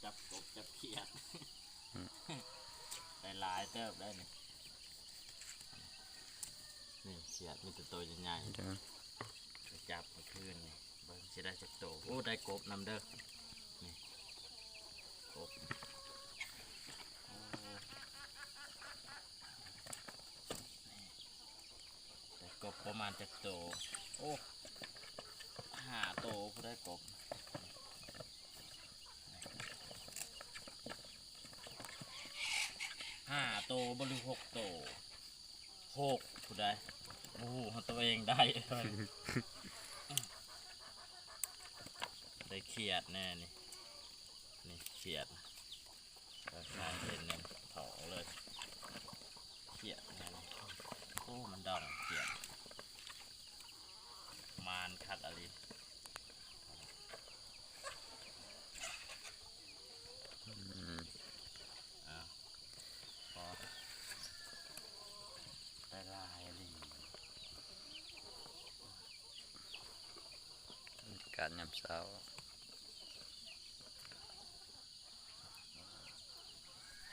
ຈັບກົບຈັບຂຽດ ໄດ້ຫຼາຍເຕີບໄດ້ນີ້. ນີ້ຂຽດມີແຕ່ໂຕໃຫຍ່ໆ ເດີ ໄປຈັບເມື່ອຄືນນີ້ ເບິ່ງຊິໄດ້ຈັກໂຕ. ໂອ້ ໄດ້ກົບນຳເດີ ນີ້ ກົບ ໂອ້ ໄດ້ກົບປະມານຈັກໂຕ? ໂອ້ ຫ້າໂຕພຸ້ນ ໄດ້ກົບຫ້າໂຕບໍ່ ຫຼື ຫົກໂຕ? ຫົກພຸ້ນໃດ. ໂອ້ໂຫ ເຮົາຕົວເອງໄດ້ ໄດ້ຂຽດແນ່ນີ້ ນີ້ຂຽດ ເອີ ເຫັນແນ່ ຖອກເລີຍ ຂຽດແນ່ນີ້. ໂອ້ ມັນດອງຂຽດ ມານຄັກອີ່ຫຼີ. ອືມ ອ້າວ ພໍໄດ້ຫຼາຍອີ່ຫຼີ ການຍາມເຊົ້າ.